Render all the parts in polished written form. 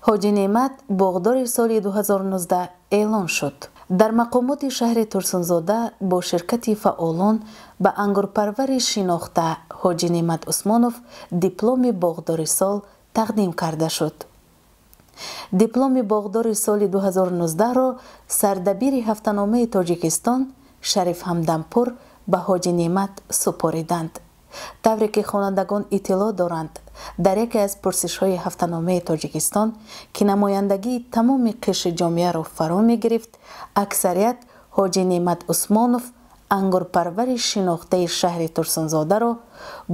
Ҳоҷи Неъмат боғдори соли 2019 эълон шуд. Дар мақомоти шаҳри Турсунзода бо ширкати фаъолон ба ангурпарвари шинохта Ҳоҷи Неъмат Усмонов дипломи боғдори сол тақдим карда шуд. Дипломи боғдори соли 2019-ро сардабири ҳафтаномаи Тоҷикистон Шариф Ҳамдампур ба Ҳоҷи Неъмат супориданд. Тавре ки хонандагон иттилоъ доранд, дар яке аз пурсишҳои ҳафтаномаи Тоҷикистон, ки намояндагии тамоми қишри ҷомеаро фаро мегирифт, аксарият Ҳоҷи Неъмат Усмонов, ангурпарвари шинохтаи шаҳри Турсунзодаро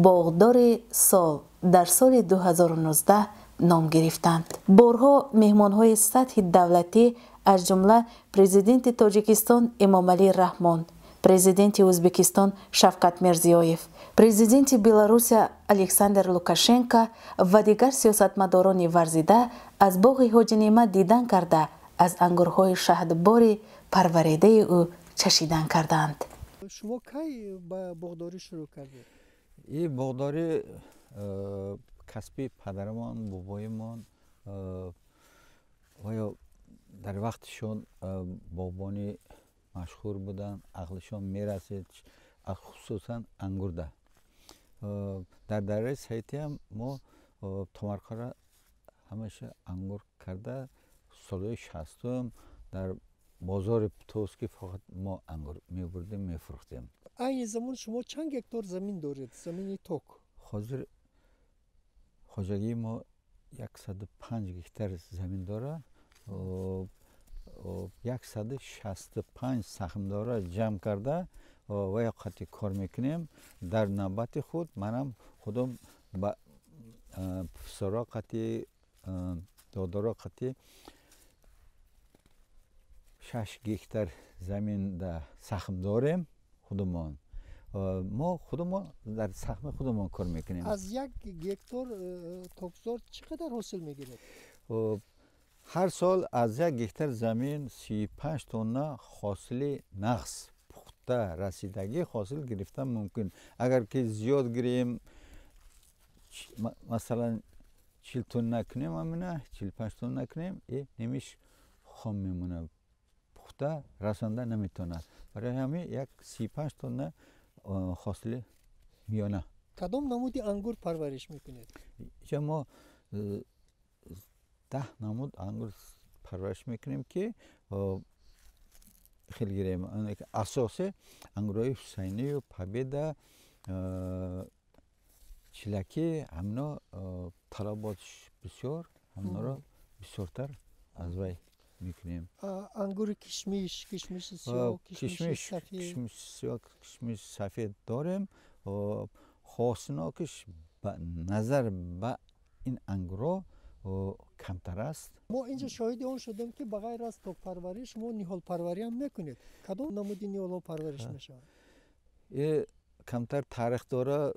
боғдори сол дар соли 2019 ном гирифтанд. Борҳо меҳмонҳои сатҳи давлатӣ, аз ҷумла президенти Тоҷикистон Эмомалӣ Раҳмон, президенти Ӯзбекистон Шавкат Мирзиёев, президенти Беларусия Александр Лукашенко ва дигар сиёсатмадорони варзида аз боғи Ҳоҷи Неъмат дидан карда, аз ангурҳои шаҳдбори парваридаи ӯ чашидан кардаанд. Шумо кай ба боғдорӣ шурӯъ кардед? И боғдорӣ касби падарамон, бобоимон, оё дар вақтишон боғбонӣ машҳур буданд, ақлишон мерасид, хусусан ангурда. Дар дараи Саитиам мо томарқара ҳамеша ангур карда, солҳои 60-ум дар бозори Птовски фақат мо ангур мебурдем, мефурӯхтем. Айни замон шумо чанд гектор замин доред, замини ток? Ҳозир хоҷагии мо 105 гектар замин дорад, 165 саҳмдора ҷамъ карда ва ё қати кор мекунем. Дар навбати худ манам худам ба писаро қати, додаро қати 6 гектар заминда саҳм дорем худумон. Мо худумон дар саҳми худумон кор мекунем. Аз 1 гектар токзор чӣ қадар ҳосил мегиред? Ҳар сол аз 1 гектар замин 35 тонна ҳосили нағз, пухта расидагӣ ҳосил гирифтан мумкин. Агар ки зиёд гирем, масалан 40 тонна кунем, амина 45 тонна кунем, немиш хом мемонад, пухта расонда наметавонад. Барои ҳамин як 35 тонна ҳосили миёна. Кадом намуди ангур парвариш мекунед? Инҷа мо 10 намуд ангур парвариш мекунем, ки хел гирем. Асоси ангурҳои Ҳусайнию Победа, Чилакӣ, ҳамино талаботш бисёр, ҳаминоро бисёртар аз вай мекунем. Ангури кишмиш, кишмиши сиёҳ, кишмиши сафед? Кишмиши сиёҳ, кишмиши сафед дорем. Ҳосилнокиш назар ба ин ангурҳо камтар аст. Мо инҷо шоҳиди он шудем, ки ба ғайр аз токпарварӣ шумо ниҳолпарварӣ ҳам мекунед. Кадом намуди ниҳолҳо парвариш мешаванд? Камтар таърих дора.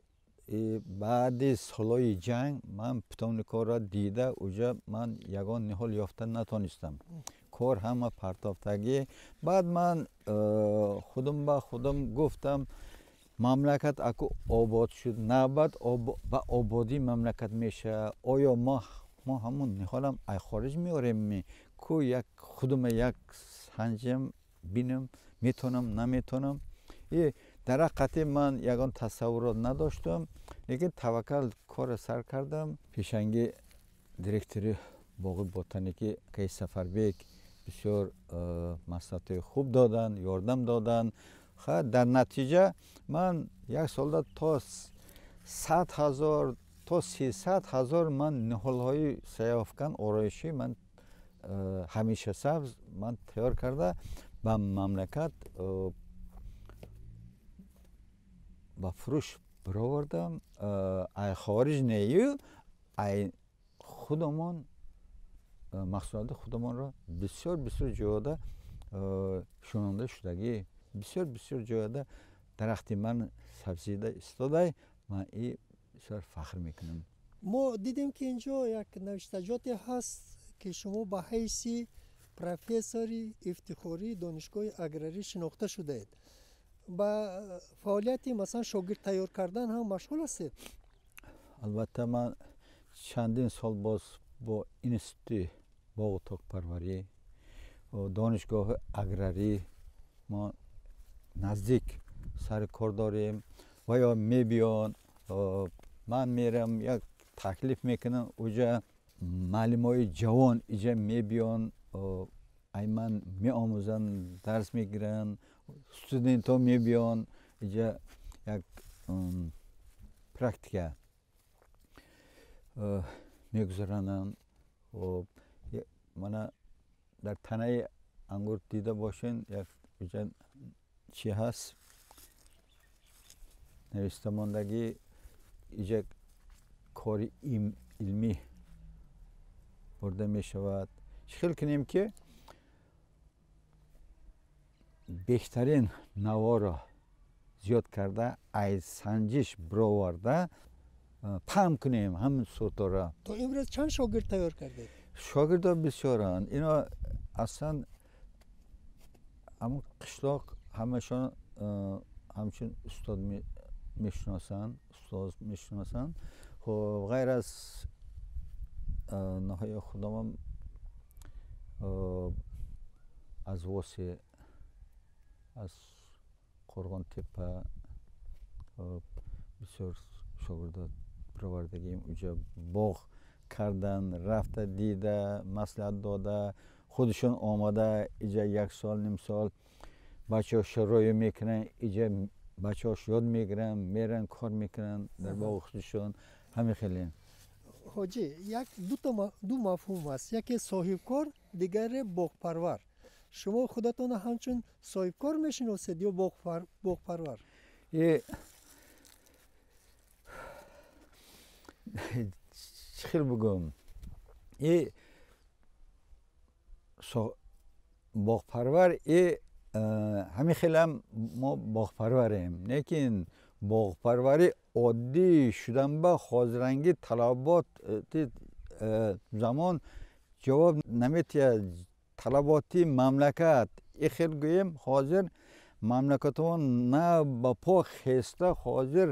Баъди солҳои ҷанг ман питомникҳоро дида, уҷа ман ягон ниҳол ёфта натонистам. Кор ҳама партофтагӣ. Баъд ман худум ба худум гуфтам, мамлакат аку обод шуд, навбат ба ободии мамлакат мешавад. Оё мо ҳамун ниҳолам ай хориҷ меорем? Ку як худума як санҷам, бинам, метонам, наметонам. Дар ҳақиқати ман ягон тасаввурот надоштам, лекин таваккал корро сар кардам. Пешанги директори боғи ботаникӣ Кай Сафарбек бисёр маслиҳатҳои хуб доданд, ёрдам доданд. Дар натиҷа ман як солда то 100 ҳазор то 300 ҳазор ман ниҳолҳои саёфкан ороишӣ ман ҳамеша сабз ман тайёр карда ба мамлакат ба фурӯш баровардам. Ай хориҷ нею, ай худамон маҳсулоти худамонро бисёр бисёр ҷода шунонда шудагӣ, бисёр бисёр ҷояда дарахти ман сабзида истодай, ман и бисёр фахр мекунам. Мо дидем, ки инҷо як навиштаҷоте ҳаст, ки шумо ба ҳайси профессори ифтихории донишгоҳи аграрӣ шинохта шудаед. Ба фаъолияти масалан шогирд тайёр кардан ҳам машғул ҳастед? Албатта, ман чандин сол боз бо институти Боғу токпарварӣ, донишгоҳи аграрӣ мо наздик сари кор дорем ва ё мебиён, ман мерам, як таклиф мекунам, уҷа муаллимои ҷавон иҷа мебиён, ай ман меомӯзанд, дарс мегиранд, студентҳо мебиён, иҷа як практика мегузаронанд. Мана дар танаи ангур дида бошен, як иҷа чӣ ҳаст нависта мондагӣ, иҷа кори илмӣ бурда мешавад. Чӣ хел кунем, ки беҳтарин наворо зиёд карда, аз санҷиш бироварда, паҳн кунем ҳамин сортора. То имрӯз чанд шогирд тайёр кардед? Шогирдо бисёранд. Ино аслан ҳамун қишлоқ ҳамашон ҳамчун устод мешиносанд, устоз мешиносанд. Хоб, ғайр аз ноҳияи худамам, аз Восе, аз Қурғонтеппа бисёр шогирдо бировардагием. Уҷа боғ кардан, рафта, дида, маслиҳат дода, худашон омада иҷа як сол, ним сол бачаҳо шароя мекунанд, иҷа бачаҳош ёд мегиранд, меранд, кор мекунанд дар боғи худашон. Ҳамин хеле. Ҳоҷӣ, як ду мафҳум аст: яке соҳибкор, дигаре боғпарвар. Шумо худатонро ҳамчун соҳибкор мешиносед ё боғпарвар? Чӣ хел бигӯм, и боғпарвар, и ҳамин хелам мо боғпарварем, лекин боғпарварӣ оддӣ шудан ба ҳозирангӣ талаботи замон ҷавоб наметиҳад, талаботи мамлакат. И хел гӯем, ҳозир мамлакатамон на ба по хеста, ҳозир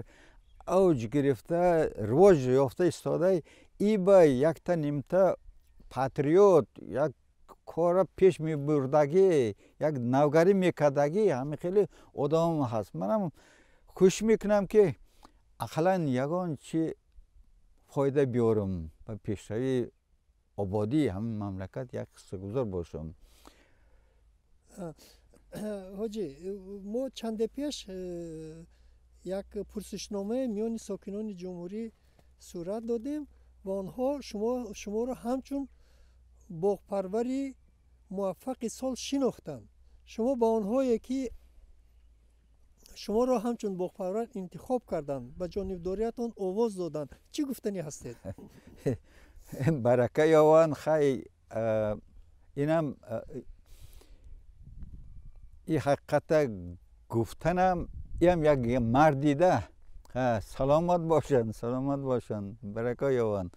авҷ гирифта, ривоҷ ёфта истода, и ба якта нимта патриот, як кора пеш мебурдагӣ, як навгарӣ мекардагӣ ҳамин хеле одам ҳаст. Манам кӯшиш мекунам, ки ақаллан ягон чи фоида биёрам ба пешравии ободии ҳамин мамлакат, як ҳиссагузор бошам. Ҳоҷӣ, мо чанде пеш як пурсишномаи миёни сокинони ҷумҳурӣ сурат додем ва онҳо шуморо ҳамчун боғпарвари муваффақи сол шинохтанд. Шумо ба онҳое, ки шуморо ҳамчун боғпарвар интихоб карданд, ба ҷонибдориятон овоз доданд, чӣ гуфтанӣ ҳастед? Барака ёванд. Хай, инам и ҳақиқата гуфтанам, иам як мардида. Саломат бошанд, саломат бошанд, барака ёванд.